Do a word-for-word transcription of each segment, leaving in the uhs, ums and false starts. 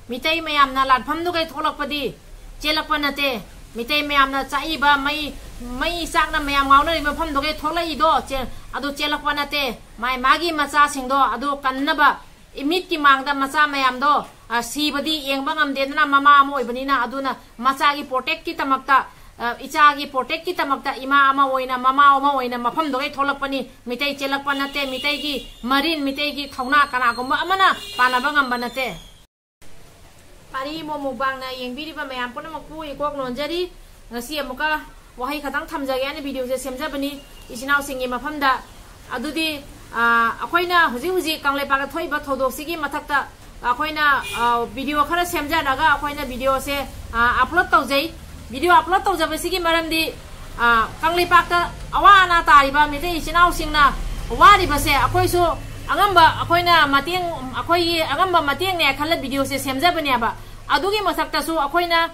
ꯃꯤꯇꯩ ꯃꯌꯥꯝꯅ ꯂꯥꯟꯐꯝꯗꯨꯒꯩ ꯊꯣꯛꯂꯛꯄꯗꯤ ꯆꯦꯜꯂꯛꯄ ꯅꯠꯇꯦ꯫ ꯃꯤꯇꯩ ꯃꯌꯥꯝꯅ ꯆꯥꯛꯏꯕ ꯃꯩ, ꯃꯩ ꯆꯥꯛꯅ ꯃꯌꯥꯝ ꯉꯥꯎꯅꯔꯤꯕ ꯃꯐꯝꯗꯨꯒꯩ ꯊꯣꯛꯂꯛꯏꯗꯣ ꯆꯦ-, ꯑꯗꯨ ꯆꯦꯜꯂꯛꯄ ꯅꯠꯇꯦ꯫ ꯃꯥꯏ ꯃꯥꯒꯤ ꯃꯆꯥꯁꯤꯡꯗꯣ ꯑꯗꯨ ꯀꯟꯅꯕ ꯏꯃꯤꯠꯀꯤ ꯃꯥꯡꯗ ꯃꯆꯥ ꯃꯌꯥꯝꯗꯣ, ꯑ, ꯁꯤꯕꯗꯤ ꯌꯦꯡꯕ ꯉꯝꯗꯦꯗꯅ, ꯃꯃꯥ ꯑꯃ ꯑꯣꯏꯕꯅꯤꯅ꯫ ꯑꯗꯨꯅ ꯃꯆꯥꯒꯤ protectꯀꯤꯗꯃꯛꯇ, ꯑ, ꯏꯆꯥꯒꯤ protectꯀꯤꯗꯃꯛꯇ ꯏꯃꯥ ꯑꯃ ꯑꯣꯏꯅ, ꯃꯃꯥ ꯑꯃ ꯑꯣꯏꯅ ꯃꯐꯝꯗꯨꯒꯩ ꯊꯣꯛꯂꯛꯄꯅꯤ꯫ ꯃꯤꯇꯩ ꯆꯦꯜꯂꯛꯄ ꯅꯠꯇꯦ, ꯃꯤꯇꯩꯒꯤ ꯃꯔꯤꯟ, ꯃꯤꯇꯩꯒꯤ ꯊꯧꯅꯥ ꯀꯅꯥꯒꯨꯝꯕ ꯑꯃꯅ ꯄꯥꯟꯅꯕ ꯉꯝꯕ ꯅꯠꯇꯦ꯫ ꯄꯥꯔꯤ ꯏꯃꯣ ꯃꯨꯛꯕꯥꯡꯅ ꯌꯦꯡꯕꯤꯔꯤꯕ ꯃꯌꯥꯝ ꯄꯨꯝꯅꯃꯛꯄꯨ ꯏꯀꯣꯛ ꯅꯣꯟꯖꯔꯤ꯫ ꯉꯁꯤ ꯑꯃꯨꯛꯀ ꯋꯥꯍꯩ ꯈꯇꯪ ꯊꯝꯖꯒꯦ ꯍꯥꯏꯅ videoꯁꯦ ꯁꯦꯝꯖꯕꯅꯤ ꯏꯆꯤꯟ ꯏꯅꯥꯎꯁꯤꯡꯒꯤ ꯃꯐꯝꯗ꯫ ꯑꯗꯨꯗꯤ, ꯑ, ꯑꯩꯈꯣꯏꯅ ꯍꯧꯖꯤꯛ ꯍꯧꯖꯤꯛ ꯀꯪꯂꯩꯄꯥꯛꯇ ꯊꯣꯛꯏꯕ ꯊꯧꯗꯣꯛꯁꯤꯒꯤ ꯃꯊꯛꯇ ꯑꯩꯈꯣꯏꯅ, ꯑ, video ꯈꯔ ꯁꯦꯝꯖꯔꯒ ꯑꯩꯈꯣꯏꯅ videoꯁꯦ, ꯑ, upload ꯇꯧꯖꯩ꯫ Video upload ꯇꯧꯖꯕꯁꯤꯒꯤ ꯃꯔꯝꯗꯤ, ꯑ, ꯀꯪꯂꯩꯄꯥꯛꯇ ꯑꯋꯥ ꯑꯅꯥ ꯇꯥꯔꯤꯕ ꯃꯤꯇꯩ ꯏꯆꯤꯟ ꯏꯅꯥꯎꯁꯤꯡꯅ ꯋꯥꯔꯤꯕꯁꯦ ꯑꯩꯈꯣꯏꯁꯨ ꯑꯉꯝꯕ, ꯑꯩꯈꯣꯏꯅ ꯃꯇꯦꯡ, ꯑꯩꯈꯣꯏꯒꯤ ꯑꯉꯝꯕ ꯃꯇꯦꯡꯅꯦ ꯈꯜꯂ videoꯁꯦ ꯁꯦꯝꯖꯕꯅꯦꯕ꯫ ꯑꯗꯨꯒꯤ ꯃꯊꯛꯇꯁꯨ ꯑꯩꯈꯣꯏꯅ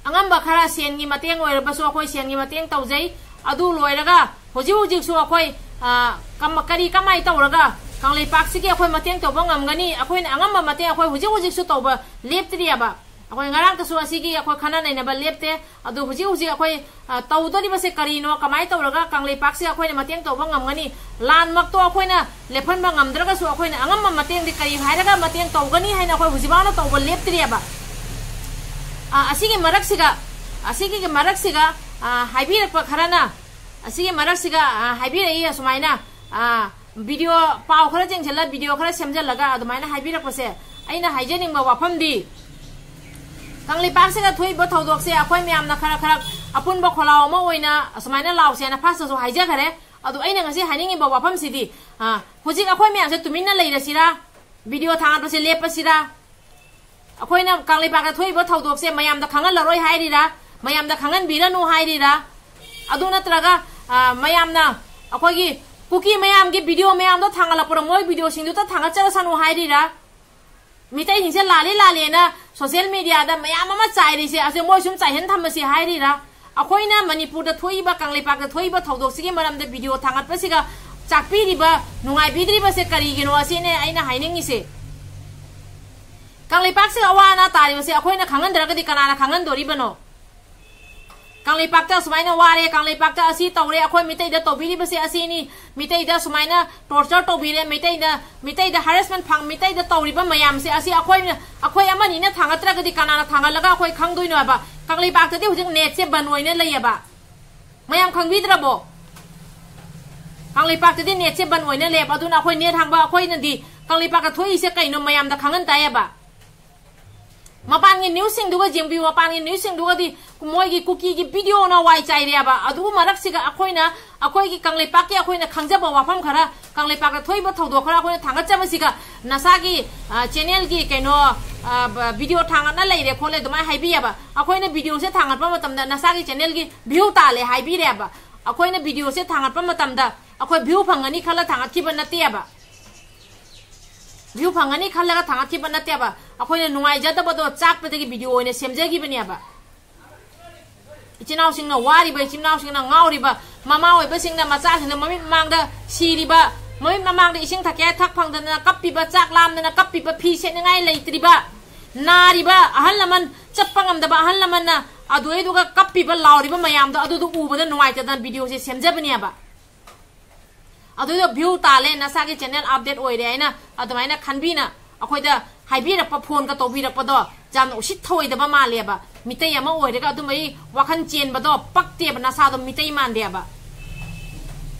ꯑꯉꯝꯕ ꯈꯔ ꯁꯦꯟꯒꯤ ꯃꯇꯦꯡ ꯑꯣꯏꯔꯕꯁꯨ ꯑꯩꯈꯣꯏ ꯁꯦꯟꯒꯤ ꯃꯇꯦꯡ ꯇꯧꯖꯩ꯫ ꯑꯗꯨ ꯂꯣꯏꯔꯒ ꯍꯧꯖꯤꯛ ꯍꯧꯖꯤꯛꯁꯨ ꯑꯩꯈꯣꯏ, ꯑ, ꯀꯝ-, ꯀꯔꯤ ꯀꯃꯥꯏ ꯇꯧꯔꯒ ꯀꯪꯂꯩꯄꯥꯛꯁꯤꯒꯤ ꯑꯩꯈꯣꯏ ꯃꯇꯦꯡ ꯇꯧꯕ ꯉꯝꯒꯅꯤ? ꯑꯩꯈꯣꯏꯅ ꯑꯉꯝꯕ ꯃꯇꯦꯡ ꯑꯩꯈꯣꯏ ꯍꯧꯖꯤꯛ ꯍꯧꯖꯤꯛꯁꯨ ꯇꯧꯕ ꯂꯦꯞꯇ꯭ꯔꯤꯑꯕ꯫ ꯑꯩꯈꯣꯏ ꯉꯔꯥꯡꯇꯁꯨ ꯑꯁꯤꯒꯤ ꯑꯩꯈꯣꯏ ꯈꯟꯅ ꯅꯩꯅꯕ ꯂꯦꯞꯇꯦ꯫ ꯑꯗꯨ ꯍꯧꯖꯤꯛ ꯍꯧꯖꯤꯛ ꯑꯩꯈꯣꯏ, ꯑ, ꯇꯧꯗꯣꯔꯤꯕꯁꯦ ꯀꯔꯤꯅꯣ? ꯀꯃꯥꯏꯅ ꯇꯧꯔꯒ ꯀꯪꯂꯩꯄꯥꯛꯁꯦ ꯑꯩꯈꯣꯏꯅ ꯃꯇꯦꯡ ꯇꯧꯕ ꯉꯝꯒꯅꯤ? ꯂꯥꯟꯃꯛꯇꯣ ꯑꯩꯈꯣꯏꯅ ꯂꯦꯞꯍꯟꯕ ꯉꯝꯗ꯭ꯔꯒꯁꯨ ꯑꯩꯈꯣꯏꯅ ꯑꯉꯝꯕ ꯃꯇꯦꯡꯗꯤ ꯀꯔꯤ ꯍꯥꯏꯔꯒ ꯃꯇꯦꯡ ꯇꯧꯒꯅꯤ ꯍꯥꯏꯅ ꯑꯩꯈꯣꯏ ꯍꯧꯖꯤꯛꯐꯥꯎꯅ ꯇꯧꯕ ꯂꯦꯞꯇ꯭ꯔꯤꯑꯕ꯫ ꯑ, ꯑꯁꯤꯒꯤ ꯃꯔꯛꯁꯤꯒ, ꯑꯁꯤꯒꯤ ꯃꯔꯛꯁꯤꯒ, ꯑ, ꯍꯥꯏꯕꯤꯔꯛꯄ ꯈꯔꯅ, ꯑꯁꯤꯒꯤ ꯃꯔꯛꯁꯤꯒ, ꯑ, ꯍꯥꯏꯕꯤꯔꯛꯏ ꯑꯁꯨꯃꯥꯏꯅ, ꯑ, video, ꯄꯥꯎ ꯈꯔ ꯆꯦꯡꯁꯤꯜꯂ video ꯈꯔ ꯁꯦꯝꯖꯤꯜꯂꯒ ꯑꯗꯨꯃꯥꯏꯅ ꯍꯥꯏꯕꯤꯔꯛꯄꯁꯦ꯫ ꯑꯩꯅ ꯍꯥꯏꯖꯅꯤꯡꯕ ꯋꯥꯐꯝꯗꯤ, ꯀꯪꯂꯩꯄꯥꯛꯁꯤꯗ ꯊꯣꯛꯏꯕ ꯊꯧꯗꯣꯛꯁꯦ ꯑꯩꯈꯣꯏ ꯃꯌꯥꯝꯅ ꯈꯔ ꯈꯔ ꯑꯄꯨꯟꯕ ꯈꯣꯜꯂꯥꯎ ꯑꯃ ꯑꯣꯏꯅ ꯑꯁꯨꯃꯥꯏꯅ ꯂꯥꯎꯁꯦꯅ firstꯇꯁꯨ ꯍꯥꯏꯖꯈꯔꯦ꯫ ꯑꯗꯣ ꯑꯩꯅ ꯉꯁꯤ ꯍꯥꯏꯅꯤꯡꯉꯤꯕ ꯋꯥꯐꯝꯁꯤꯗꯤ, ꯑ, ꯍꯧꯖꯤꯛ ꯑꯩꯈꯣꯏ ꯃꯌꯥꯝꯁꯦ ꯇꯨꯃꯤꯟꯅ ꯂꯩꯔꯁꯤꯔꯥ? Video ꯊꯥꯡꯒꯠꯄꯁꯦ ꯂꯦꯞꯄꯁꯤꯔꯥ? ꯑꯩꯈꯣꯏꯅ ꯀꯪꯂꯩꯄꯥꯛꯇ ꯊꯣꯛꯏꯕ ꯊꯧꯗꯣꯛꯁꯦ ꯃꯌꯥꯝꯗ ꯈꯪꯍꯜꯂꯔꯣꯏ ꯍꯥꯏꯔꯤꯔꯥ? ꯃꯌꯥꯝꯗ ꯈꯪꯍꯟꯕꯤꯔꯅꯨ ꯍꯥꯏꯔꯤꯔꯥ? ꯑꯗꯨ ꯅꯠꯇ꯭ꯔꯒ, ꯑ, ꯃꯌꯥꯝꯅ ꯑꯩꯈꯣꯏꯒꯤ ꯀꯨꯀꯤ ꯃꯌꯥꯝꯒꯤ video ꯃꯌꯥꯝꯗꯣ ꯊꯥꯡꯒꯠꯂꯛꯄꯗꯣ ꯃꯣꯏ videoꯁꯤꯡꯗꯨꯇ ꯊꯥꯡꯒꯠꯆꯔꯁꯅꯨ ꯍꯥꯏꯔꯤꯔꯥ? ꯃꯤꯇꯩꯁꯤꯡꯁꯦ ꯂꯥꯜꯂꯦ ꯂꯥꯜꯂꯦꯅ social mediaꯗ ꯃꯌꯥꯝ ꯑꯃ ꯆꯥꯏꯔꯤꯁꯦ, ꯑꯁꯦ ꯃꯣꯏ ꯁꯨꯝ ꯆꯥꯏꯍꯟ ꯊꯝꯃꯁꯤ ꯍꯥꯏꯔꯤꯔꯥ? ꯑꯩꯈꯣꯏꯅ ꯃꯅꯤꯄꯨꯔꯗ ꯊꯣꯛꯏꯕ, ꯀꯪꯂꯩꯄꯥꯛꯇ ꯊꯣꯛꯏꯕ ꯊꯧꯗꯣꯛꯁꯤꯒꯤ ꯃꯔꯝꯗ video ꯊꯥꯡꯒꯠꯄꯁꯤꯒ ꯆꯥꯛꯄꯤꯔꯤꯕ, ꯅꯨꯡꯉꯥꯏꯕꯤꯗ꯭ꯔꯤꯕꯁꯦ ꯀꯔꯤꯒꯤꯅꯣ? ꯑꯁꯤꯅꯦ ꯑꯩꯅ ꯍꯥꯏꯅꯤꯡꯉꯤꯁꯦ꯫ ꯀꯪꯂꯩꯄꯥꯛꯁꯤꯗ ꯑꯋꯥ ꯑꯅꯥ ꯇꯥꯔꯤꯕꯁꯦ ꯑꯩꯈꯣꯏꯅ ꯈꯪꯍꯟꯗ꯭ꯔꯒꯗꯤ ꯀꯅꯥꯅ ꯈꯪꯍꯟꯗꯣꯔꯤꯕꯅꯣ? ꯀꯪꯂꯩꯄꯥꯛꯇ ꯑꯁꯨꯃꯥꯏꯅ ꯋꯥꯔꯦ, ꯀꯪꯂꯩꯄꯥꯛꯇ ꯑꯁꯤ ꯇꯧꯔꯦ, ꯑꯩꯈꯣꯏ ꯃꯤꯇꯩꯗ ꯇꯧꯕꯤꯔꯤꯕꯁꯦ ꯑꯁꯤꯅꯤ, ꯃꯤꯇꯩꯗ ꯁꯨꯃꯥꯏꯅ torture ꯇꯧꯕꯤꯔꯦ, ꯃꯤꯇꯩꯗ, ꯃꯤꯇꯩꯗ harassment ꯐꯪ, ꯃꯤꯇꯩꯗ ꯇꯧꯔꯤꯕ ꯃꯌꯥꯝꯁꯦ ꯑꯁꯤ ꯑꯩꯈꯣꯏꯅ, ꯑꯩꯈꯣꯏ ꯑꯃꯅꯤꯅ ꯊꯥꯡꯒꯠꯇ꯭ꯔꯒꯗꯤ ꯀꯅꯥꯅ ꯊꯥꯡꯒꯠꯂꯒ ꯑꯩꯈꯣꯏ ꯈꯪꯗꯣꯏꯅꯣ ꯍꯥꯏꯕ? ꯀꯪꯂꯩꯄꯥꯛꯇꯗꯤ ꯍꯧꯖꯤꯛ net ꯁꯦ ꯕꯟ ꯑꯣꯏꯅ ꯂꯩꯌꯦꯕ꯫ ꯃꯌꯥꯝ ꯈꯪꯕꯤꯗ꯭ꯔꯕꯣ? ꯀꯪꯂꯩꯄꯥꯛꯇꯗꯤ net ꯁꯦ ꯕꯟ ꯑꯣꯏꯅ ꯂꯩꯌꯦꯕ꯫ ꯑꯗꯨꯅ ꯑꯩꯈꯣꯏ net ꯍꯥꯡꯕ, ꯑꯩꯈꯣꯏꯅꯗꯤ ꯀꯪꯂꯩꯄꯥꯛꯇ ꯊꯣꯛꯏꯁꯦ ꯀꯩꯅꯣ ꯃꯌꯥꯝꯗ ꯈꯪꯍꯟ ꯇꯥꯏꯌꯦꯕ꯫ ꯃꯄꯥꯟꯒꯤ news ꯁꯤꯡꯗꯨꯒ ꯌꯦꯡꯕꯤꯌꯨ, ꯃꯄꯥꯟꯒꯤ news ꯁꯤꯡꯗꯨꯒꯗꯤ ꯃꯣꯏꯒꯤ ꯀꯨꯀꯤꯒꯤ video ꯅ ꯋꯥꯏ ꯆꯥꯏꯔꯦꯕ꯫ ꯑꯗꯨꯕꯨ ꯃꯔꯛꯁꯤꯒ ꯑꯩꯈꯣꯏꯅ, ꯑꯩꯈꯣꯏꯒꯤ ꯀꯪꯂꯩꯄꯥꯛꯀꯤ ꯑꯩꯈꯣꯏꯅ ꯈꯪꯖꯕ ꯋꯥꯐꯝ ꯈꯔ, ꯀꯪꯂꯩꯄꯥꯛꯇ ꯊꯣꯛꯏꯕ ꯊꯧꯗꯣꯛ ꯈꯔ ꯑꯩꯈꯣꯏꯅ ꯊꯥꯡꯒꯠꯆꯕꯁꯤꯒ, ꯅꯁꯥꯒꯤ, ꯑ, channel ꯒꯤ ꯀꯩꯅꯣ, ꯑ, ꯕ-, video ꯊꯥꯡꯒꯠꯅ ꯂꯩꯔꯦ ꯈꯣꯠꯂꯦ ꯑꯗꯨꯃꯥꯏꯅ ꯍꯥꯏꯕꯤꯌꯦꯕ꯫ ꯑꯩꯈꯣꯏꯅ video ꯁꯦ ꯊꯥꯡꯒꯠꯄ ꯃꯇꯝꯗ ꯅꯁꯥꯒꯤ channel ꯒꯤ view ꯇꯥꯜꯂꯦ ꯍꯥꯏꯕꯤꯔꯦꯕ꯫ ꯑꯩꯈꯣꯏꯅ video ꯁꯦ ꯊꯥꯡꯒꯠꯄ ꯃꯇꯝꯗ ꯑꯩꯈꯣꯏ view ꯐꯪꯒꯅꯤ ꯈꯜꯂ ꯊꯥꯡꯒꯠꯈꯤꯕ ꯅꯠꯇꯦꯕ꯫ View ꯐꯪꯒꯅꯤ ꯈꯜꯂꯒ ꯊꯥꯡꯒꯠꯈꯤꯕ ꯅꯠꯇꯦꯕ꯫ ꯑꯩꯈꯣꯏꯅ ꯅꯨꯡꯉꯥꯏꯖꯗꯕꯗꯣ ꯆꯥꯛꯄꯗꯒꯤ video ꯑꯣꯏꯅ ꯁꯦꯝꯖꯈꯤꯕꯅꯦꯕ꯫ ꯏꯆꯤꯟ ꯏꯅꯥꯎꯁꯤꯡꯅ ꯋꯥꯔꯤꯕ, ꯏꯆꯤꯟ ꯏꯅꯥꯎꯁꯤꯡꯅ ꯉꯥꯎꯔꯤꯕ, ꯃꯃꯥ ꯑꯣꯏꯕꯁꯤꯡꯅ ꯃꯆꯥꯁꯤꯡꯅ ꯃꯃꯤꯠ ꯃꯃꯥꯡꯗ ꯁꯤꯔꯤꯕ, ꯃꯃꯤꯠ ꯃꯃꯥꯡꯗ ꯏꯁꯤꯡ ꯊꯛꯀꯦ ꯊꯛ ꯐꯪꯗꯗꯅ ꯀꯞꯄꯤꯕ, ꯆꯥꯛ ꯂꯥꯝꯗꯅ ꯀꯞꯄꯤꯕ, ꯐꯤ ꯁꯦꯠꯅꯤꯡꯉꯥꯏ ꯂꯩꯇ꯭ꯔꯤꯕ, ꯅꯥꯔꯤꯕ ꯑꯍꯜ ꯂꯃꯟ, ꯆꯠꯄ ꯉꯝꯗꯕ ꯑꯍꯜ ꯂꯃꯟꯅ ꯑꯗꯨꯗꯩꯗꯨꯒ ꯀꯞꯄꯤꯕ, ꯂꯥꯎꯔꯤꯕ ꯃꯌꯥꯝꯗꯣ ꯑꯗꯨꯗꯣ ꯎꯕꯗ ꯅꯨꯡꯉꯥꯏꯇꯗꯅ video ꯁꯦ ꯁꯦꯝꯖꯕꯅꯦꯕ꯫ ꯑꯗꯨꯗꯣ view ꯇꯥꯜꯂꯦ, ꯅꯁꯥꯒꯤ channel update ꯑꯣꯏꯔꯦ ꯍꯥꯏꯅ ꯑꯗꯨꯃꯥꯏꯅ ꯈꯟꯕꯤꯅ ꯑꯩꯈꯣꯏꯗ ꯍꯥꯏꯕꯤꯔꯛꯄ, phone ꯒ ꯇꯧꯕꯤꯔꯛꯄꯗꯣ ꯌꯥꯝꯅ ꯎꯁꯤꯠ ꯊꯑꯣꯏꯗꯕ ꯃꯥꯜꯂꯦꯕ꯫ ꯃꯤꯇꯩ ꯑꯃ ꯑꯣꯏꯔꯒ ꯑꯗꯨꯝꯕꯒꯤ ꯋꯥꯈꯜ ꯆꯦꯟꯕꯗꯣ ꯄꯛꯇꯦꯕ, ꯅꯁꯥꯗꯣ ꯃꯤꯇꯩ ꯃꯥꯟꯗꯦꯕ꯫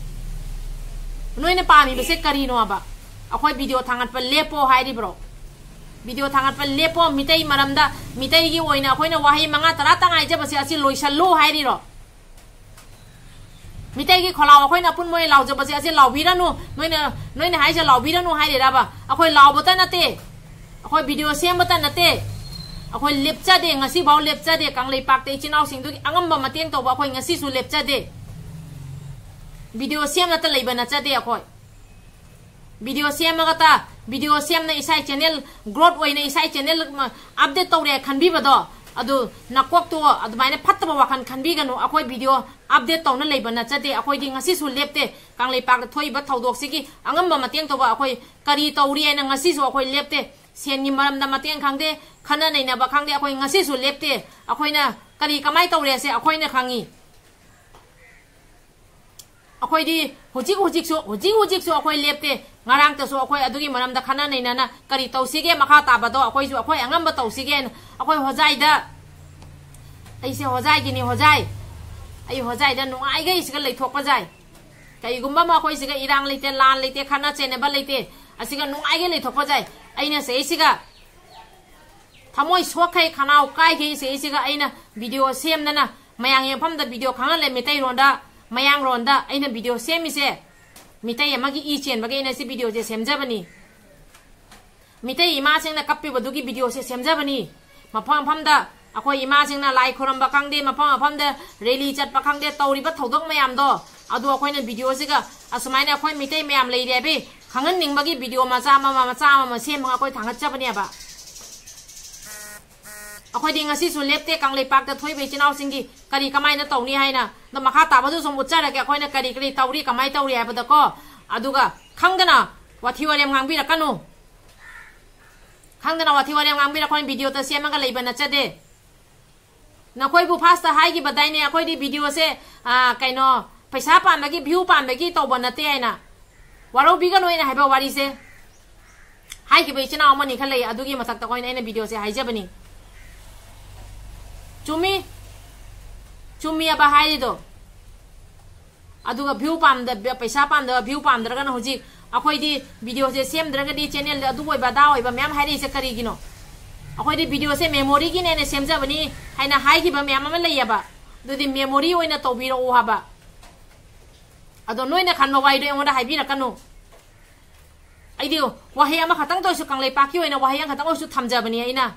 ꯅꯣꯏꯅ ꯄꯥꯝꯃꯤꯕꯁꯦ ꯀꯔꯤꯅꯣꯕ? ꯑꯩꯈꯣꯏ video ꯊꯥꯡꯒꯠꯄ ꯂꯦꯞꯄꯣ ꯍꯥꯏꯔꯤꯕ꯭ꯔꯣ? Video ꯊꯥꯡꯒꯠꯄ ꯂꯦꯞꯄꯣ, ꯃꯤꯇꯩ ꯃꯔꯝꯗ, ꯃꯤꯇꯩꯒꯤ ꯑꯣꯏꯅ ꯑꯩꯈꯣꯏꯅ ꯋꯥꯍꯩ ꯃꯉꯥ ꯇꯔꯥ ꯇꯪ ꯍꯥꯏꯖꯕꯁꯦ ꯑꯁꯤ ꯂꯣꯏꯁꯜꯂꯨ ꯍꯥꯏꯔꯤꯔꯣ? ꯃꯤꯇꯩꯒꯤ ꯈꯣꯜꯂꯥꯎ ꯑꯩꯈꯣꯏꯅ ꯑꯄꯨꯟꯕ ꯑꯣꯏꯅ ꯂꯥꯎꯖꯕꯁꯦ ꯑꯁꯤ ꯂꯥꯎꯕꯤꯔꯅꯨ, ꯅꯣꯏꯅ, ꯅꯣꯏꯅ ꯍꯥꯏꯁꯦ ꯂꯥꯎꯕꯤꯔꯅꯨ ꯍꯥꯏꯔꯤꯔꯕ? ꯑꯩꯈꯣꯏ ꯂꯥꯎꯕꯇ ꯅꯠꯇꯦ, ꯑꯩꯈꯣꯏ video ꯁꯦꯝꯕꯇ ꯅꯠꯇꯦ, ꯑꯩꯈꯣꯏ ꯂꯦꯞꯆꯗꯦ, ꯉꯁꯤꯐꯥꯎ ꯂꯦꯞꯆꯗꯦ꯫ ꯀꯪꯂꯩꯄꯥꯛꯇ ꯏꯆꯤꯟ ꯏꯅꯥꯎꯁꯤꯡꯗꯨꯒꯤ ꯑꯉꯝꯕ ꯃꯇꯦꯡ ꯇꯧꯕ ꯑꯩꯈꯣꯏ ꯉꯁꯤꯁꯨ ꯂꯦꯞꯆꯗꯦ꯫ Video ꯁꯦꯝꯅꯇ ꯂꯩꯕ ꯅꯠꯆꯗꯦ ꯑꯩꯈꯣꯏ꯫ Video ꯁꯦꯝꯃꯒꯇ, video ꯁꯦꯝꯅ ꯏꯁꯥ channel growth ꯑꯣꯏꯅ ꯏꯁꯥ channel update ꯇꯧꯔꯦ ꯈꯟꯕꯤꯕꯗꯣ, ꯑꯗꯨ ꯅꯀꯣꯛꯇꯣ ꯑꯗꯨꯃꯥꯏꯅ ꯐꯠꯇꯕ ꯋꯥꯈꯜ ꯈꯟꯕꯤꯒꯅꯨ꯫ ꯑꯩꯈꯣꯏ video update ꯇꯧꯅ ꯂꯩꯕ ꯅꯠꯆꯗꯦ꯫ ꯑꯩꯈꯣꯏꯗꯤ ꯉꯁꯤꯁꯨ ꯂꯦꯞꯇꯦ꯫ ꯀꯪꯂꯩꯄꯥꯛꯇ ꯊꯣꯛꯏꯕ ꯊꯧꯗꯣꯛꯁꯤꯒꯤ ꯑꯉꯝꯕ ꯃꯇꯦꯡ ꯇꯧꯕ ꯑꯩꯈꯣꯏ ꯀꯔꯤ ꯇꯧꯔꯤ ꯍꯥꯏꯅ ꯉꯁꯤꯁꯨ ꯑꯩꯈꯣꯏ ꯂꯦꯞꯇꯦ꯫ ꯁꯦꯟꯒꯤ ꯃꯔꯝꯗ ꯃꯇꯦꯡ ꯈꯪꯗꯦ, ꯈꯟꯅ ꯅꯩꯅꯕ ꯈꯪꯗꯦ, ꯑꯩꯈꯣꯏ ꯉꯁꯤꯁꯨ ꯂꯦꯞꯇꯦ꯫ ꯑꯩꯈꯣꯏꯅ ꯀꯔꯤ ꯀꯃꯥꯏꯅ ꯇꯧꯔꯦꯁꯦ ꯑꯩꯈꯣꯏꯅ ꯈꯪꯉꯤ꯫ ꯑꯩꯈꯣꯏꯗꯤ ꯍꯧꯖꯤꯛ ꯍꯧꯖꯤꯛꯁꯨ, ꯍꯧꯖꯤꯛ ꯍꯧꯖꯤꯛꯁꯨ ꯑꯩꯈꯣꯏ ꯂꯦꯞꯇꯦ꯫ ꯉꯔꯥꯡꯇꯁꯨ ꯑꯩꯈꯣꯏ ꯑꯗꯨꯒꯤ ꯃꯔꯝꯗ ꯈꯟꯅ ꯅꯩꯅꯅ ꯀꯔꯤ ꯇꯧꯁꯤꯒꯦ, ꯃꯈꯥ ꯇꯥꯕꯗꯣ ꯑꯩꯈꯣꯏꯁꯨ ꯑꯩꯈꯣꯏ ꯑꯉꯝꯕ ꯇꯧꯁꯤꯒꯦꯅ ꯑꯩꯈꯣꯏ ꯍꯣꯖꯥꯏꯗ, ꯑꯩꯁꯦ ꯍꯣꯖꯥꯏꯒꯤꯅꯤ, ꯍꯣꯖꯥꯏ, ꯑꯩ ꯍꯣꯖꯥꯏꯗ ꯅꯨꯡꯉꯥꯏꯈꯩ ꯁꯤꯒ ꯂꯩꯊꯣꯛꯄ ꯌꯥꯏ꯫ ꯀꯩꯒꯨꯝꯕ ꯑꯃ ꯑꯩꯈꯣꯏ ꯁꯤꯒ ꯏꯔꯥꯡ ꯂꯩꯇꯦ, ꯂꯥꯟ ꯂꯩꯇꯦ, ꯈꯠꯅ ꯆꯩꯅꯕ ꯂꯩꯇꯦ, ꯑꯁꯤꯒ ꯅꯨꯡꯉꯥꯏꯈꯩ ꯂꯩꯊꯣꯛꯄ ꯌꯥꯏ꯫ ꯑꯩꯅ ꯁꯤꯁꯤꯒ ꯊꯃꯣꯏ ꯁꯣꯛꯈꯩ, ꯈꯅꯥꯎ ꯀꯥꯏꯈꯩ ꯁꯤꯁꯤꯒ ꯑꯩꯅ ꯚꯤꯗꯤꯑꯣ ꯁꯦꯝꯗꯅ ꯃꯌꯥꯝ ꯌꯦꯡꯐꯝꯗ ꯚꯤꯗꯤꯑꯣ ꯈꯪꯍꯜꯂꯦ꯫ ꯃꯩꯇꯩꯔꯣꯟꯗ, ꯃꯌꯥꯡꯔꯣꯟꯗ ꯑꯩꯅ ꯚꯤꯗꯤꯑꯣ ꯁꯦꯝꯃꯤꯁꯦ ꯃꯤꯇꯩ ꯑꯃꯒꯤ ꯏ ꯆꯦꯟꯕꯒꯤ ꯑꯩꯅ ꯁꯤ ꯚꯤꯗꯤꯑꯣꯁꯦ ꯁꯦꯝꯖꯕꯅꯤ꯫ ꯃꯤꯇꯩ ꯏꯃꯥꯁꯤꯡꯅ ꯀꯞꯄꯤꯕꯗꯨꯒꯤ ꯚꯤꯗꯤꯑꯣꯁꯦ ꯁꯦꯝꯖꯕꯅꯤ꯫ ꯃꯐꯝ ꯃꯐꯝꯗ ꯑꯩꯈꯣꯏ ꯏꯃꯥꯁꯤꯡꯅ ꯂꯥꯏ ꯈꯨꯔꯝꯕ ꯈꯪꯗꯦ, ꯃꯐꯝ ꯃꯐꯝꯗ ꯔꯦꯂꯤ ꯆꯠꯄ ꯈꯪꯗꯦ, ꯇꯧꯔꯤꯕ ꯊꯧꯗꯣꯛ ꯃꯌꯥꯝꯗꯣ, ꯑꯗꯨ ꯑꯩꯈꯣꯏꯅ ꯚꯤꯗꯤꯑꯣꯁꯤꯒ ꯑꯁꯨꯃꯥꯏꯅ ꯑꯩꯈꯣꯏ ꯃꯤꯇꯩ ꯃꯌꯥꯝ ꯂꯩꯔꯦ ꯍꯥꯏꯕꯩ ꯈꯪꯍꯟꯅꯤꯡꯕꯒꯤ ꯚꯤꯗꯤꯑꯣ ꯃꯆꯥ ꯑꯃꯃꯝ, ꯃꯆꯥ ꯑꯃꯃꯝ ꯁꯦꯝꯃꯒ ꯑꯩꯈꯣꯏ ꯊꯥꯡꯒꯠꯆꯕꯅꯦꯕ꯫ ꯑꯩꯈꯣꯏꯗꯤ ꯉꯁꯤꯁꯨ ꯂꯦꯞꯇꯦ ꯀꯪꯂꯩꯄꯥꯛꯇ ꯊꯣꯛꯏꯕ ꯏꯆꯤꯟ ꯏꯅꯥꯎꯁꯤꯡꯒꯤ ꯀꯔꯤ ꯀꯃꯥꯏꯅ ꯇꯧꯅꯤ ꯍꯥꯏꯅ꯫ ꯑꯗꯣ ꯃꯈꯥ ꯇꯥꯕꯗꯨ ꯁꯨꯝ ꯎꯠꯆꯔꯒꯦ ꯑꯩꯈꯣꯏꯅ ꯀꯔꯤ ꯀꯔꯤ ꯇꯧꯔꯤ, ꯀꯃꯥꯏꯅ ꯇꯧꯔꯤ ꯍꯥꯏꯕꯗꯀꯣ꯫ ꯑꯗꯨꯒ ꯈꯪꯗꯅ ꯋꯥꯊꯤ ꯋꯥꯔꯦꯝ ꯉꯥꯡꯕꯤꯔꯛꯀꯅꯨ꯫ ꯈꯪꯗꯅ ꯋꯥꯊꯤ ꯋꯥꯔꯦꯝ ꯉꯥꯡꯕꯤꯔꯛꯄ ꯚꯤꯗꯤꯑꯣꯗ ꯁꯦꯝꯃꯒ ꯂꯩꯕ ꯅꯠꯆꯗꯦ꯫ ꯅꯈꯣꯏꯕꯨ ꯐꯥꯔꯁꯇ ꯍꯥꯏꯈꯤꯕꯗꯥꯏꯅꯦ, ꯑꯩꯈꯣꯏꯗꯤ ꯚꯤꯗꯤꯑꯣꯁꯦ, ꯑꯥ, ꯀꯩꯅꯣ, ꯄꯩꯁꯥ ꯄꯥꯝꯕꯒꯤ, ꯚ꯭ꯌꯨ ꯄꯥꯝꯕꯒꯤ ꯇꯧꯕ ꯅꯠꯇꯦ ꯍꯥꯏꯅ꯫ ꯋꯥꯔꯧꯕꯤꯒꯅꯨ ꯑꯩꯅ ꯍꯥꯏꯕ ꯋꯥꯔꯤꯁꯦ꯫ ꯍꯥꯏꯈꯤꯕ ꯏꯆꯤꯟ ꯏꯅꯥꯎ ꯑꯃꯅꯤ ꯈꯔ ꯂꯩ, ꯑꯗꯨꯒꯤ ꯃꯊꯛꯇ ꯑꯩꯈꯣꯏꯅ, ꯑꯩꯅ ꯚꯤꯗꯤꯑꯣꯁꯦ ꯍꯥꯏꯖꯕꯅꯤ꯫ ꯆꯨꯝꯃꯤ, ꯆꯨꯝꯃꯤꯑꯕ ꯍꯥꯏꯔꯤꯗꯣ꯫ ꯑꯗꯨꯒ ꯚ꯭ꯌꯨ ꯄꯥꯝꯗ, ꯄꯩꯁꯥ ꯄꯥꯝꯗꯕ, ꯚ꯭ꯌꯨ ꯄꯥꯝꯗ꯭ꯔꯒꯅ ꯍꯧꯖꯤꯛ ꯑꯩꯈꯣꯏꯗꯤ ꯚꯤꯗꯤꯑꯣꯁꯦ ꯁꯦꯝꯗ꯭ꯔꯒꯗꯤ ꯆꯦꯅꯦꯜꯗ ꯑꯗꯨ ꯑꯣꯏꯕ ꯑꯗꯥ ꯑꯣꯏꯕ ꯃꯌꯥꯝ ꯍꯥꯏꯔꯛꯏꯁꯦ ꯀꯔꯤꯒꯤꯅꯣ? ꯑꯩꯈꯣꯏꯗꯤ ꯚꯤꯗꯤꯑꯣꯁꯦ ꯃꯦꯃꯣꯔꯤꯒꯤꯅꯦꯅ ꯁꯦꯝꯖꯕꯅꯤ ꯍꯥꯏꯅ ꯍꯥꯏꯈꯤꯕ ꯃꯌꯥꯝ ꯑꯃ ꯂꯩꯌꯦꯕ꯫ ꯑꯗꯨꯗꯤ ꯃꯦꯃꯣꯔꯤ ꯑꯣꯏꯅ ꯇꯧꯕꯤꯔꯛꯑꯣ ꯍꯥꯏꯕ꯫ ꯑꯗꯣ ꯅꯣꯏꯅ ꯈꯟꯕ ꯋꯥꯍꯩꯗꯣ ꯑꯩꯉꯣꯟꯗ ꯍꯥꯏꯕꯤꯔꯛꯀꯅꯨ꯫ ꯑꯩꯗꯤ ꯋꯥꯍꯩ ꯑꯃꯈꯛꯇꯪꯇ ꯑꯣꯏꯔꯁꯨ ꯀꯪꯂꯩꯄꯥꯛꯀꯤ ꯑꯣꯏꯅ ꯋꯥꯍꯩ ꯑꯃꯈꯛꯇꯪ ꯑꯣꯏꯔꯁꯨ ꯊꯝꯖꯕꯅꯤ ꯑꯩꯅ꯫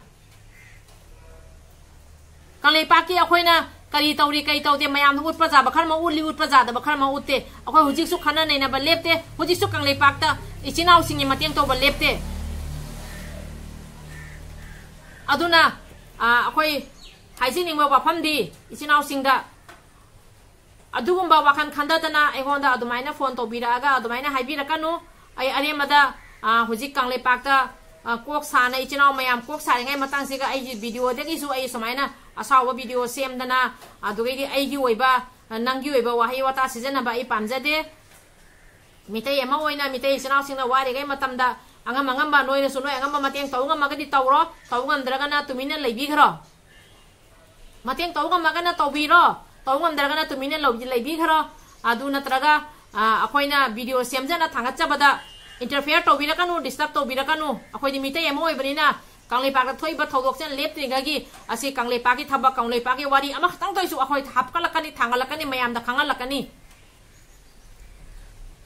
ꯀꯪꯂꯩꯄꯥꯛꯀꯤ ꯑꯩꯈꯣꯏꯅ ꯀꯔꯤ ꯇꯧꯔꯤ, ꯀꯔꯤ ꯇꯧꯗꯦ, ꯃꯌꯥꯝꯗ ꯎꯠꯄ ꯌꯥꯕ ꯈꯔ ꯑꯃ ꯎꯠꯂꯤ, ꯎꯠꯄ ꯌꯥꯗꯕ ꯈꯔ ꯑꯃ ꯎꯠꯇꯦ꯫ ꯑꯩꯈꯣꯏ ꯍꯧꯖꯤꯛꯁꯨ ꯈꯟꯅ ꯅꯩꯅꯕ ꯂꯦꯞꯇꯦ, ꯍꯧꯖꯤꯛꯁꯨ ꯀꯪꯂꯩꯄꯥꯛꯇ ꯏꯆꯤꯟ ꯏꯅꯥꯎꯁꯤꯡꯒꯤ ꯃꯇꯦꯡ ꯇꯧꯕ ꯂꯦꯞꯇꯦ꯫ ꯑꯗꯨꯅ, ꯑ, ꯑꯩꯈꯣꯏ ꯍꯥꯏꯖꯅꯤꯡꯕ ꯋꯥꯐꯝꯗꯤ ꯏꯆꯤꯟ ꯏꯅꯥꯎꯁꯤꯡꯗ ꯑꯗꯨꯒꯨꯝꯕ ꯋꯥꯈꯜ ꯈꯟꯊꯗꯅ ꯑꯩꯉꯣꯟꯗ ꯑꯗꯨꯃꯥꯏꯅ ꯐꯣꯟ ꯇꯧꯕꯤꯔꯛꯑꯒ ꯑꯗꯨꯃꯥꯏꯅ ꯍꯥꯏꯕꯤꯔꯛꯀꯅꯨ꯫ ꯑꯩ ꯑꯔꯦꯝꯕꯗ, ꯑ, ꯍꯧꯖꯤꯛ ꯀꯪꯂꯩꯄꯥꯛꯇ ꯑ, ꯀꯣꯛ ꯁꯥꯅ ꯏꯆꯤꯟ ꯏꯅꯥꯎ ꯃꯌꯥꯝ ꯀꯣꯛ ꯁꯥꯔꯤꯉꯩ ꯃꯇꯥꯡꯁꯤꯒ ꯑꯩꯒꯤ videoꯗꯒꯤꯁꯨ ꯑꯩ ꯁꯨꯃꯥꯏꯅ ꯑꯁꯥꯎꯕ video ꯁꯦꯝꯗꯅ, ꯑꯗꯨꯗꯒꯤꯗꯤ ꯑꯩꯒꯤ ꯑꯣꯏꯕ, ꯑ, ꯅꯪꯒꯤ ꯑꯣꯏꯕ ꯋꯥꯍꯩ ꯋꯥꯇꯥ ꯁꯤꯖꯤꯟꯅꯕ ꯑꯩ ꯄꯥꯝꯖꯗꯦ꯫ ꯃꯤꯇꯩ ꯑꯃ ꯑꯣꯏꯅ ꯃꯤꯇꯩ ꯏꯆꯤꯟ ꯏꯅꯥꯎꯁꯤꯡꯅ ꯋꯥꯔꯤꯉꯩ ꯃꯇꯝꯗ ꯑꯉꯝ ꯑꯉꯝꯕ ꯅꯣꯏꯅꯁꯨ ꯅꯣꯏ ꯑꯉꯝꯕ ꯃꯇꯦꯡ ꯇꯧ ꯉꯝꯃꯒꯗꯤ ꯇꯧꯔꯣ, ꯇꯧ ꯉꯝꯗ꯭ꯔꯒꯅ ꯇꯨꯃꯤꯟꯅ ꯂꯩꯕꯤꯈ꯭ꯔꯣ꯫ ꯃꯇꯦꯡ ꯇꯧ ꯉꯝꯃꯒꯅ ꯇꯧꯕꯤꯔꯣ, ꯇꯧ ꯉꯝꯗ꯭ꯔꯒꯅ ꯇꯨꯃꯤꯟꯅ ꯂꯧ-, ꯂꯩꯕꯤꯈ꯭ꯔꯣ꯫ ꯑꯗꯨ ꯅꯠꯇ꯭ꯔꯒ, ꯑ, ꯑꯩꯈꯣꯏꯅ video ꯁꯦꯝꯖꯅ ꯊꯥꯡꯒꯠꯆꯕꯗ interfere ꯇꯧꯕꯤꯔꯛꯀꯅꯨ, disturb ꯇꯧꯕꯤꯔꯛꯀꯅꯨ꯫ ꯑꯩꯈꯣꯏꯗꯤ ꯃꯤꯇꯩ ꯑꯃ ꯑꯣꯏꯕꯅꯤꯅ ꯀꯪꯂꯩꯄꯥꯛꯇ ꯊꯣꯛꯏꯕ ꯊꯧꯗꯣꯛꯁꯤꯅ ꯂꯦꯞꯇ꯭ꯔꯤꯉꯩꯒꯤ ꯑꯁꯤ ꯀꯪꯂꯩꯄꯥꯛꯀꯤ ꯊꯕꯛ, ꯀꯪꯂꯩꯄꯥꯛꯀꯤ ꯋꯥꯔꯤ ꯑꯃꯈꯛꯇꯪ ꯇꯧꯔꯤꯁꯨ ꯑꯩꯈꯣꯏ ꯍꯥꯞꯀꯠꯂꯛꯀꯅꯤ, ꯊꯥꯡꯒꯠꯂꯛꯀꯅꯤ, ꯃꯌꯥꯝꯗ ꯈꯪꯍꯜꯂꯛꯀꯅꯤ꯫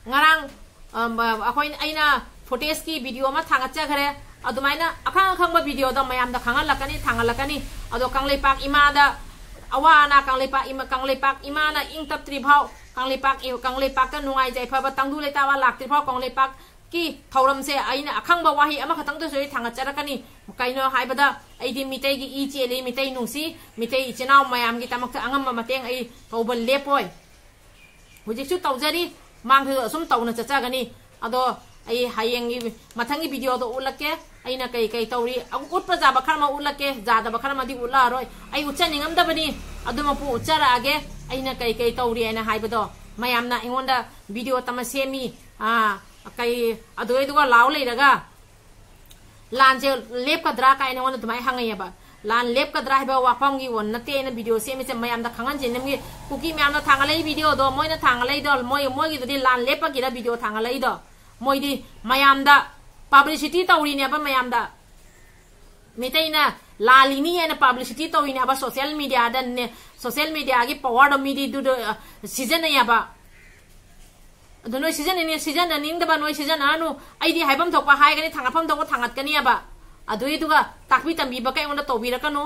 ꯉꯔꯥꯡ, ꯑꯝ, ꯑꯩꯈꯣꯏ, ꯑꯩꯅ footageꯀꯤ video ꯑꯃ ꯊꯥꯡꯒꯠꯆꯈ꯭ꯔꯦ꯫ ꯑꯗꯨꯃꯥꯏꯅ ꯑꯈꯪ ꯑꯈꯪꯕ videoꯗ ꯃꯌꯥꯝꯗ ꯈꯪꯍꯜꯂꯛꯀꯅꯤ, ꯊꯥꯡꯒꯠꯂꯛꯀꯅꯤ꯫ ꯑꯗꯣ ꯀꯪꯂꯩꯄꯥꯛ ꯏꯃꯥꯗ ꯑꯋꯥ ꯑꯅꯥ, ꯀꯪꯂꯩꯄꯥꯛ ꯏꯃꯥ, ꯀꯪꯂꯩꯄꯥꯛ ꯏꯃꯥꯅ ꯏꯪ ꯇꯞꯇ꯭ꯔꯤ ꯐꯥꯎ, ꯀꯪꯂꯩꯄꯥꯛ ꯏ-, ꯀꯪꯂꯩꯄꯥꯛꯇ ꯅꯨꯡꯉꯥꯏ ꯌꯥꯏꯐꯕ ꯇꯪꯗꯨ ꯂꯩꯇꯥꯕ ꯂꯥꯛꯇ꯭ꯔꯤ ꯐꯥꯎ, ꯀꯪꯂꯩꯄꯥꯛꯀꯤ ꯊꯧꯔꯝꯁꯦ ꯑꯩꯅ ꯑꯈꯪꯕ ꯋꯥꯍꯩ ꯑꯃꯈꯛꯇꯪꯗꯁꯨ ꯑꯩ ꯊꯥꯡꯒꯠꯆꯔꯛꯀꯅꯤ꯫ ꯀꯩꯅꯣ ꯍꯥꯏꯕꯗ, ꯑꯩꯗꯤ ꯃꯤꯇꯩꯒꯤ ꯏ ꯆꯦꯜꯂꯤ, ꯃꯤꯇꯩ ꯅꯨꯡꯁꯤ, ꯃꯤꯇꯩ ꯏꯆꯤꯟ ꯏꯅꯥꯎ ꯃꯌꯥꯝꯒꯤꯗꯃꯛꯇ ꯑꯉꯝꯕ ꯃꯇꯦꯡ ꯑꯩ ꯇꯧꯕ ꯂꯦꯞꯄꯣꯏ꯫ ꯍꯧꯖꯤꯛꯁꯨ ꯇꯧꯖꯔꯤ, ꯃꯥꯡꯗꯁꯨ ꯑꯁꯨꯝ ꯇꯧꯅ ꯆꯠꯆꯒꯅꯤ꯫ ꯑꯗꯣ ꯑꯩ ꯍꯌꯦꯡꯒꯤ, ꯃꯊꯪꯒꯤ videoꯗ ꯎꯠꯂꯛꯀꯦ, ꯑꯩꯅ ꯀꯩ ꯀꯩ ꯇꯧꯔꯤ꯫ ꯑ, ꯎꯠꯄ ꯌꯥꯕ ꯈꯔ ꯑꯃ ꯎꯠꯂꯛꯀꯦ, ꯌꯥꯗꯕ ꯈꯔ ꯑꯃꯗꯤ ꯎꯠꯂꯛꯑꯔꯣꯏ꯫ ꯑꯩ ꯎꯠꯆꯅꯤꯡꯉꯝꯗꯕꯅꯤ, ꯑꯗꯨꯃꯛꯄꯨ ꯎꯠꯆꯔꯛꯑꯒꯦ, ꯑꯩꯅ ꯀꯩ ꯀꯩ ꯇꯧꯔꯤ ꯍꯥꯏꯅ ꯍꯥꯏꯕꯗꯣ꯫ ꯃꯌꯥꯝꯅ ꯑꯩꯉꯣꯟꯗ video ꯇꯝꯃ ꯁꯦꯝꯃꯤ, ꯑ, ꯀꯩ ꯑꯗꯨꯗꯩꯗꯨꯒ ꯂꯥꯎ ꯂꯩꯔꯒ, ꯂꯥꯟꯁꯦ ꯂꯦꯞꯀꯗ꯭ꯔꯥ ꯀꯥꯏꯅ ꯑꯩꯉꯣꯟꯗ ꯑꯗꯨꯃꯥꯏꯅ ꯍꯪꯉꯛꯑꯦꯕ꯫ ꯂꯥꯟ ꯂꯦꯞꯀꯗ꯭ꯔꯥ ꯍꯥꯏꯕ ꯋꯥꯐꯝꯒꯤ ꯋꯥ ꯅꯠꯇꯦ ꯑꯩꯅ video ꯁꯦꯝꯃꯤꯁꯦ, ꯃꯌꯥꯝꯗ ꯈꯪꯍꯟꯁꯦ꯫ ꯅꯪꯒꯤ ꯀꯨꯀꯤ ꯃꯌꯥꯝꯅ ꯊꯥꯡꯒꯠꯂꯛꯏ videoꯗꯣ, ꯃꯣꯏꯅ ꯊꯥꯡꯒꯠꯂꯛꯏꯗꯣ, ꯃꯣꯏ, ꯃꯣꯏꯒꯤꯗꯨꯗꯤ ꯂꯥꯟ ꯂꯦꯞꯄꯒꯤꯔ video ꯊꯥꯡꯒꯠꯂꯛꯏꯗꯣ? ꯃꯣꯏꯗꯤ ꯃꯌꯥꯝꯗ publicity ꯇꯧꯔꯤꯅꯦꯕ, ꯃꯌꯥꯝꯗ꯫ ꯃꯤꯇꯩꯅ ꯂꯥꯜꯂꯤꯅꯤ ꯍꯥꯏꯅ publicity ꯇꯧꯔꯤꯅꯦꯕ, social mediaꯗꯅꯦ, social mediaꯒꯤ powerꯗꯣ ꯃꯤꯗꯤ ꯑꯗꯨꯗꯣ, ꯑ, ꯁꯤꯖꯤꯟꯅꯩꯌꯦꯕ꯫ ꯑꯗꯨ ꯅꯣꯏ ꯁꯤꯖꯤꯟꯅꯅꯤꯡ-, ꯁꯤꯖꯤꯟꯅꯅꯤꯡꯗꯕ ꯅꯣꯏ ꯁꯤꯖꯤꯟꯅꯔꯅꯨ꯫ ꯑꯩꯗꯤ ꯍꯥꯏꯐꯝ ꯊꯣꯛꯄ ꯍꯥꯏꯒꯅꯤ, ꯊꯥꯡꯒꯠꯐꯝ ꯊꯣꯛꯄ ꯊꯥꯡꯒꯠꯀꯅꯤꯕ꯫ ꯑꯗꯨꯏꯗꯨꯒ ꯇꯥꯛꯄꯤ ꯇꯝꯕꯤꯕꯒ ꯑꯩꯉꯣꯟꯗ ꯇꯧꯕꯤꯔꯛꯀꯅꯨ꯫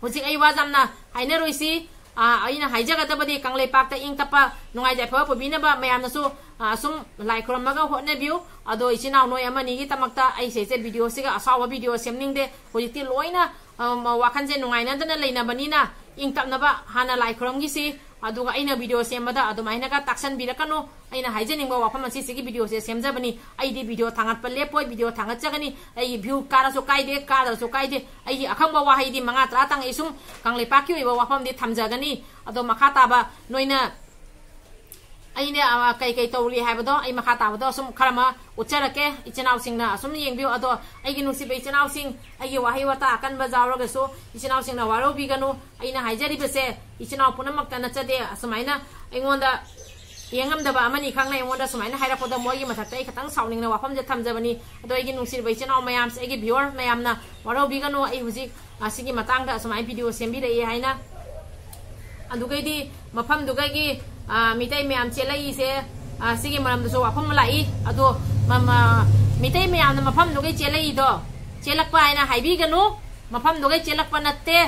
ꯍꯧꯖꯤꯛ ꯑꯩ ꯋꯥ ꯌꯥꯝꯅ ꯍꯥꯏꯅꯔꯣꯏꯁꯤ꯫ ꯑꯥ, ꯑꯩꯅ ꯍꯥꯏꯖꯒꯗꯕꯗꯤ ꯀꯪꯂꯩꯄꯥꯛꯇ ꯏꯪ ꯇꯞꯄ, ꯅꯨꯡꯉꯥꯏ ꯌꯥꯏꯐꯕ ꯄꯨꯕꯤꯅꯕ ꯃꯌꯥꯝꯅꯁꯨ, ꯑꯥ, ꯁꯨꯝ ꯂꯥꯏ ꯈꯨꯔꯝꯃꯒ ꯍꯣꯠꯅꯕꯤꯌꯨ꯫ ꯑꯗꯣ ꯏꯆꯤꯟ ꯏꯅꯥꯎ ꯅꯣꯏ ꯑꯃꯅꯤꯒꯤ ꯗꯃꯛꯇ ꯑꯩ ꯁꯤꯁꯦ videoꯁꯤꯒ ꯑꯁꯥꯎꯕ video ꯁꯦꯝꯅꯤꯡꯗꯦ꯫ ꯍꯧꯖꯤꯛꯇꯤ ꯂꯣꯏꯅ, ꯑꯝ, ꯋꯥꯈꯜꯁꯦ ꯅꯨꯡꯉꯥꯏꯅꯗꯅ ꯂꯩꯅꯕꯅꯤꯅ ꯏꯪ ꯇꯞꯅꯕ ꯍꯥꯟꯅ ꯂꯥꯏ ꯈꯨꯔꯝꯈꯤꯁꯤ꯫ ꯑꯗꯨꯒ ꯑꯩꯅ video ꯁꯦꯝꯕꯗ ꯑꯗꯨꯃꯥꯏꯅꯒ ꯇꯥꯛꯁꯟꯕꯤꯔꯛꯀꯅꯨ꯫ ꯑꯩꯅ ꯍꯥꯏꯖꯅꯤꯡꯕ ꯋꯥꯐꯝ ꯑꯁꯤ ꯁꯤꯒꯤ video ꯁꯦ ꯁꯦꯝꯖꯕꯅꯤ꯫ ꯑꯩꯗꯤ video ꯊꯥꯡꯒꯠꯄ ꯂꯦꯞꯄꯣꯏ, video ꯊꯥꯡꯒꯠꯆꯒꯅꯤ꯫ ꯑꯩꯒꯤ view ꯀꯥꯔꯁꯨ ꯀꯥꯏꯗꯦ, ꯀꯥꯗ꯭ꯔꯁꯨ ꯀꯥꯏꯗꯦ꯫ ꯑꯩꯒꯤ ꯑꯈꯪꯕ ꯋꯥꯍꯩꯗꯤ ꯃꯉꯥ ꯇꯔꯥ ꯇꯪ ꯑꯩ ꯁꯨꯝ ꯀꯪꯂꯩꯄꯥꯛꯀꯤ ꯑꯣꯏꯕ ꯋꯥꯐꯝꯗꯤ ꯊꯝꯖꯒꯅꯤ꯫ ꯑꯗꯣ ꯃꯈꯥ ꯇꯥꯕ ꯅꯣꯏꯅ ꯑꯩꯅ, ꯑ, ꯀꯩ ꯀꯩ ꯇꯧꯔꯤ ꯍꯥꯏꯕꯗꯣ ꯑꯩ ꯃꯈꯥ ꯇꯥꯕꯗꯣ ꯁꯨꯝ ꯈꯔ ꯑꯃ ꯎꯠꯆꯔꯛꯀꯦ꯫ ꯏꯆꯤꯟ ꯏꯅꯥꯎꯁꯤꯡꯅ ꯑꯁꯨꯝ ꯌꯦꯡꯕꯤꯌꯨ꯫ ꯑꯗꯣ ꯑꯩꯒꯤ ꯅꯨꯡꯁꯤꯕ ꯏꯆꯤꯟ ꯏꯅꯥꯎꯁꯤꯡ, ꯑꯩꯒꯤ ꯋꯥꯍꯩ ꯋꯥꯇꯥ ꯑꯀꯟꯕ ꯌꯥꯎꯔꯒꯁꯨ ꯏꯆꯤꯟ ꯏꯅꯥꯎꯁꯤꯡꯅ ꯋꯥꯔꯧꯕꯤꯒꯅꯨ꯫ ꯑꯩꯅ ꯍꯥꯏꯖꯔꯤꯕꯁꯦ ꯏꯆꯤꯟ ꯏꯅꯥꯎ ꯄꯨꯝꯅꯃꯛꯇ ꯅꯠꯆꯗꯦ꯫ ꯑꯁꯨꯃꯥꯏꯅ ꯑꯩꯉꯣꯟꯗ ꯌꯦꯡꯉꯝꯗꯕ ꯑꯃꯅꯤ ꯈꯪꯅ ꯑꯩꯉꯣꯟꯗ ꯁꯨꯃꯥꯏꯅ ꯍꯥꯏꯔꯛꯄꯗ ꯃꯣꯏꯒꯤ ꯃꯊꯛꯇ ꯑꯩ ꯈꯤꯇꯪ ꯁꯥꯎꯅꯤꯡꯅ ꯋꯥꯐꯝꯁꯦ ꯊꯝꯖꯕꯅꯤ꯫ ꯑꯗꯣ ꯑꯩꯒꯤ ꯅꯨꯡꯁꯤꯔꯕ ꯏꯆꯤꯟ ꯏꯅꯥꯎ ꯃꯌꯥꯝꯁꯦ, ꯑꯩꯒꯤ viewer ꯃꯌꯥꯝꯅ ꯋꯥꯔꯧꯕꯤꯒꯅꯨ꯫ ꯑꯩ ꯍꯧꯖꯤꯛ, ꯑ, ꯁꯤꯒꯤ ꯃꯇꯥꯡꯗ ꯑꯁꯨꯃꯥꯏꯅ video ꯁꯦꯝꯕꯤꯔꯛꯑꯦ ꯍꯥꯏꯅ꯫ ꯑꯗꯨꯒꯩꯗꯤ ꯃꯐꯝꯗꯨꯒꯒꯤ, ꯑ, ꯃꯤꯇꯩ ꯃꯌꯥꯝ ꯆꯦꯜꯂꯛꯏꯁꯦ, ꯑ, ꯁꯤꯒꯤ ꯃꯔꯝꯗꯁꯨ ꯋꯥꯐꯝ ꯑꯃ ꯂꯥꯛꯏ꯫ ꯑꯗꯣ ꯃ-, ꯃ-, ꯃꯤꯇꯩ ꯃꯌꯥꯝꯅ ꯃꯐꯝꯗꯨꯒꯩ ꯆꯦꯜꯂꯛꯏꯗꯣ, ꯆꯦꯜꯂꯛꯄ ꯍꯥꯏꯅ ꯍꯥꯏꯕꯤꯒꯅꯨ꯫ ꯃꯐꯝꯗꯨꯒꯩ ꯆꯦꯜꯂꯛꯄ ꯅꯠꯇꯦ꯫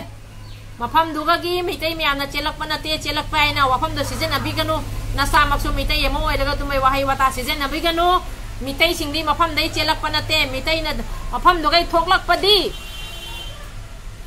ꯃꯐꯝꯗꯨꯒꯒꯤ ꯃꯤꯇꯩ ꯃꯌꯥꯝꯅ ꯆꯦꯜꯂꯛꯄ ꯅꯠꯇꯦ꯫ ꯆꯦꯜꯂꯛꯄ ꯍꯥꯏꯅ ꯋꯥꯐꯝꯗ ꯁꯤꯖꯤꯟꯅꯕꯤꯒꯅꯨ꯫ ꯅꯁꯥꯃꯛꯁꯨ ꯃꯤꯇꯩ ꯑꯃ ꯑꯣꯏꯔꯒ ꯑꯗꯨꯝꯕꯩ ꯋꯥꯍꯩ ꯋꯥꯇꯥ ꯁꯤꯖꯤꯟꯅꯕꯤꯒꯅꯨ꯫ ꯃꯤꯇꯩꯁꯤꯡꯗꯤ ꯃꯐꯝꯗꯩ ꯆꯦꯜꯂꯛꯄ ꯅꯠꯇꯦ꯫ ꯃꯤꯇꯩꯅ ꯃꯐꯝꯗꯨꯒꯩ ꯊꯣꯛꯂꯛꯄꯗꯤ,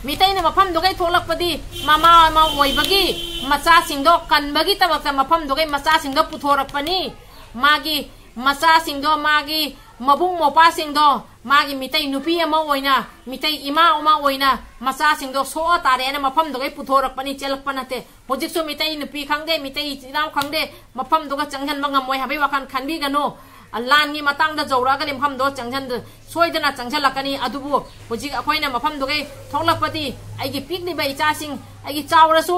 ꯃꯤꯇꯩꯅ ꯃꯐꯝꯗꯨꯒꯩ ꯊꯣꯛꯂꯛꯄꯗꯤ ꯃꯃꯥ ꯑꯃ ꯑꯣꯏꯕꯒꯤ ꯃꯆꯥꯁꯤꯡꯗꯣ ꯀꯟꯕꯒꯤꯗꯃꯛꯇ ꯃꯐꯝꯗꯨꯒꯩ ꯃꯆꯥꯁꯤꯡꯗꯣ ꯄꯨꯊꯣꯔꯛꯄꯅꯤ꯫ ꯃꯥꯒꯤ ꯃꯆꯥꯁꯤꯡꯗꯣ, ꯃꯥꯒꯤ ꯃꯕꯨꯡ ꯃꯧꯄ꯭ꯋꯥꯁꯤꯡꯗꯣ, ꯃꯥꯒꯤ ꯃꯤꯇꯩ ꯅꯨꯄꯤ ꯑꯃ ꯑꯣꯏꯅ, ꯃꯤꯇꯩ ꯏꯃꯥ ꯑꯃ ꯑꯣꯏꯅ ꯃꯆꯥꯁꯤꯡꯗꯣ ꯁꯣꯛꯑ ꯇꯥꯔꯦꯅ ꯃꯐꯝꯗꯨꯒꯩ ꯄꯨꯊꯣꯔꯛꯄꯅꯤ, ꯆꯦꯜꯂꯛꯄ ꯅꯠꯇꯦ꯫ ꯍꯧꯖꯤꯛꯁꯨ ꯃꯤꯇꯩ ꯅꯨꯄꯤ ꯈꯪꯗꯦ, ꯃꯤꯇꯩ ꯏꯆꯤꯜ ꯏꯅꯥꯎ ꯈꯪꯗꯦ, ꯃꯐꯝꯗꯨꯒ ꯆꯪꯁꯤꯟꯕ ꯉꯝꯃꯣꯏ ꯍꯥꯏꯕꯒꯤ ꯋꯥꯈꯜ ꯈꯟꯕꯤꯒꯅꯨ꯫ ꯂꯥꯟꯒꯤ ꯃꯇꯥꯡꯗ ꯌꯧꯔꯛꯑꯒꯗꯤ ꯃꯐꯝꯗꯣ ꯆꯪꯁꯤꯟ-, ꯁꯣꯏꯗꯅ ꯆꯪꯁꯤꯜꯂꯛꯀꯅꯤ꯫ ꯑꯗꯨꯕꯨ ꯍꯧꯖꯤꯛ ꯑꯩꯈꯣꯏꯅ ꯃꯐꯝꯗꯨꯒꯩ ꯊꯣꯛꯂꯛꯄꯗꯤ ꯑꯩꯒꯤ ꯄꯤꯛꯂꯤꯕ ꯏꯆꯥꯁꯤꯡ, ꯑꯩꯒꯤ ꯆꯥꯎꯔꯁꯨ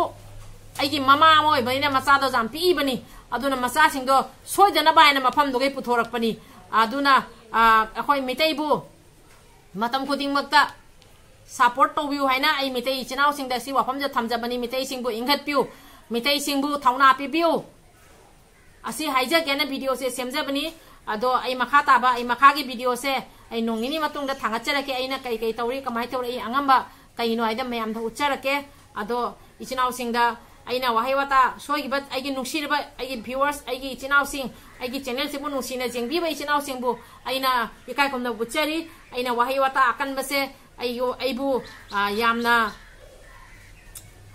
ꯑꯩꯒꯤ ꯃꯃꯥ ꯑꯃ ꯑꯣꯏꯕꯅꯤꯅ ꯃꯆꯥꯗꯣ ꯌꯥꯝ ꯄꯤꯛꯏꯕꯅꯤ꯫ ꯑꯗꯨꯅ ꯃꯆꯥꯁꯤꯡꯗꯣ ꯁꯣꯏꯗꯅꯕ ꯍꯥꯏꯅ ꯃꯐꯝꯗꯨꯒꯩ ꯄꯨꯊꯣꯔꯛꯄꯅꯤ꯫ ꯑꯗꯨꯅ, ꯑ, ꯑꯩꯈꯣꯏ ꯃꯤꯇꯩꯕꯨ ꯃꯇꯝ ꯈꯨꯗꯤꯡꯃꯛꯇ support ꯇꯧꯕꯤꯌꯨ ꯍꯥꯏꯅ ꯑꯩ ꯃꯤꯇꯩ ꯏꯆꯤꯟ ꯏꯅꯥꯎꯁꯤꯡꯗ ꯁꯤ ꯋꯥꯐꯝꯁꯦ ꯊꯝꯖꯕꯅꯤ꯫ ꯃꯤꯇꯩꯁꯤꯡꯕꯨ ꯏꯟꯈꯠꯄꯤꯌꯨ, ꯃꯤꯇꯩꯁꯤꯡꯕꯨ ꯊꯧꯅꯥ ꯄꯤꯕꯤꯌꯨ꯫ ꯑꯁꯤ ꯍꯥꯏꯖꯒꯦꯅ video ꯁꯦ ꯁꯦꯝꯖꯕꯅꯤ꯫ ꯑꯗꯣ ꯑꯩ ꯃꯈꯥ ꯇꯥꯕ, ꯑꯩ ꯃꯈꯥꯒꯤ video ꯁꯦ ꯑꯩ ꯅꯣꯡ ꯅꯤꯅꯤ ꯃꯇꯨꯡꯗ ꯊꯥꯡꯒꯠꯆꯔꯛꯀꯦ꯫ ꯑꯩꯅ ꯀꯩ ꯀꯩ ꯇꯧꯔꯤ, ꯀꯃꯥꯏꯅ ꯇꯧꯔꯛꯏ, ꯑꯉꯝꯕ ꯀꯩꯅꯣ ꯍꯥꯏꯗ ꯃꯌꯥꯝꯗ ꯎꯠꯆꯔꯛꯀꯦ꯫ ꯑꯗꯣ ꯏꯆꯤꯟ ꯏꯅꯥꯎꯁꯤꯡꯗ ꯑꯩꯅ ꯋꯥꯍꯩ ꯋꯥꯇꯥ ꯁꯣꯏꯈꯤꯕ, ꯑꯩꯒꯤ ꯅꯨꯡꯁꯤꯔꯕ ꯑꯩꯒꯤ viewers, ꯑꯩꯒꯤ ꯏꯆꯤꯟ ꯏꯅꯥꯎꯁꯤꯡ, ꯑꯩꯒꯤ channel ꯁꯤꯕꯨ ꯅꯨꯡꯁꯤꯅ ꯌꯦꯡꯕꯤꯕ ꯏꯆꯤꯟ ꯏꯅꯥꯎꯁꯤꯡꯕꯨ ꯑꯩꯅ ꯏꯀꯥꯏ ꯈꯨꯝꯅꯕ ꯎꯠꯆꯔꯤ꯫ ꯑꯩꯅ ꯋꯥꯍꯩ ꯋꯥꯇꯥ ꯑꯀꯟꯕꯁꯦ ꯑꯩ, ꯑꯩꯕꯨ, ꯑ, ꯌꯥꯝꯅ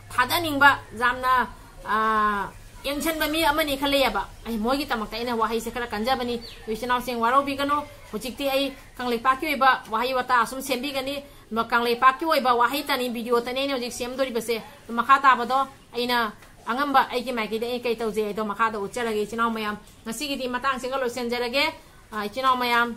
ꯊꯥꯗꯅꯤꯡꯕ, ꯌꯥꯝꯅ, ꯑꯥ, ꯌꯦꯡꯁꯤꯟꯕ ꯃꯤ ꯑꯃꯅꯤ ꯈꯔ ꯂꯩꯌꯦꯕ꯫ ꯑꯩ ꯃꯣꯏꯒꯤꯗꯃꯛꯇ ꯑꯩꯅ ꯋꯥꯍꯩꯁꯦ ꯈꯔ ꯀꯟꯖꯕꯅꯤ꯫ ꯏꯆꯤꯟ ꯏꯅꯥꯎꯁꯤꯡ ꯋꯥꯔꯧꯕꯤꯒꯅꯨ꯫ ꯍꯧꯖꯤꯛꯇꯤ ꯑꯩ ꯀꯪꯂꯩꯄꯥꯛꯀꯤ ꯑꯣꯏꯕ ꯋꯥꯍꯩ ꯋꯥꯇꯥ ꯑꯁꯨꯝ ꯁꯦꯝꯕꯤꯒꯅꯤ꯫ ꯀꯪꯂꯩꯄꯥꯛꯀꯤ ꯑꯣꯏꯕ ꯋꯥꯍꯩꯇꯅꯤ, video ꯇꯅꯤ ꯑꯩꯅ ꯍꯧꯖꯤꯛ ꯁꯦꯝꯗꯣꯔꯤꯕꯁꯦ꯫ ꯑꯗꯨ ꯃꯈꯥ ꯇꯥꯕꯗꯣ ꯑꯩꯅ ꯑꯉꯝꯕ ꯑꯩꯒꯤ ꯃꯥꯏꯀꯩꯗ ꯑꯩ ꯀꯩ ꯇꯧꯖꯩ ꯍꯥꯏꯗꯣ ꯃꯈꯥꯗ ꯎꯠꯆꯔꯒꯦ ꯏꯆꯤꯟ ꯏꯅꯥꯎ ꯃꯌꯥꯝ꯫ ꯉꯁꯤꯒꯤꯗꯤ ꯃꯇꯥꯡꯁꯤꯒ ꯂꯣꯏꯁꯤꯟꯖꯔꯒꯦ꯫ ꯑꯥ, ꯏꯆꯤꯟ ꯏꯅꯥꯎ ꯃꯌꯥꯝ,